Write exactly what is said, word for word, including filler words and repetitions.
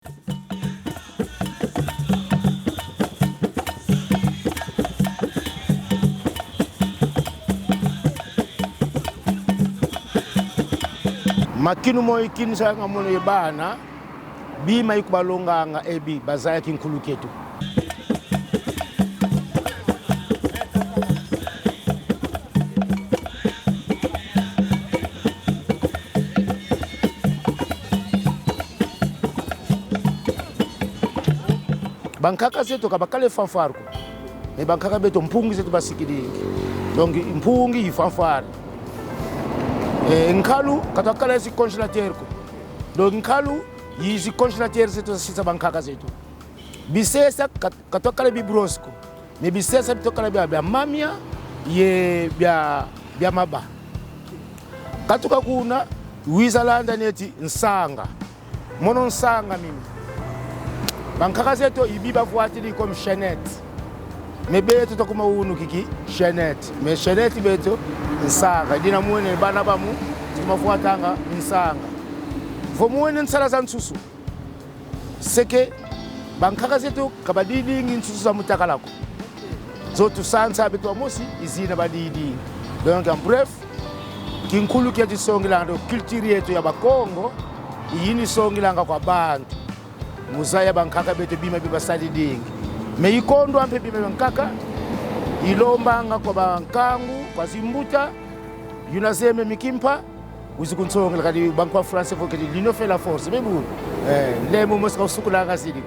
Makinu mono ikinisanga mono ye bana, bima ikubalonganga ebi bazaya kinkulu kieto. Bankaka zeto ka bakala ye fanfare ko. Mais bankaka beto mpungi zeto basikidingi. Donc mpungi i fanfare. Eh, nkalu ka twakala ye zi congélateur ko. Donc nkalu i zi congélateur zeto zasisa bankaka zeto. Bisesa ka, ka twakala ye bi brosse ko. Mais bisesa bitokala bia, bia mamia ye bia, bia maba. Katuka kuna, wiza landa neti nsanga. Mono nsanga mimi. Bankaka zeto i bi bavwatidi comme chaînette. Mais beto twakuma unu kiki chaînette. Mais chaînette beto nsanga. Dina mwene bana bamu, tukuma vwatanga nsanga. Vo mwene nsala za nsusu. C'est que bankaka zeto ka badidingi nsusu za mutakala ko. Zo tusansa beto bamosi, i zina badidingi. Donc, en bref, kinkulu kia disongilanga, donc culture yeto ya Bakongo, i yina isongilanga kwa bantu. Mu zaya bankaka beto bima bi basadidingi. Mais ikondwa mpe bima bia nkaka, ilombanga kwa bankangu, kwa zimbuta, yuna zeme mikimpa, wizi kunsongela kadi bankwa français vo kadi l'union fait la force. Mais bon, eh, nlembo mosi ka usukulanga sidi.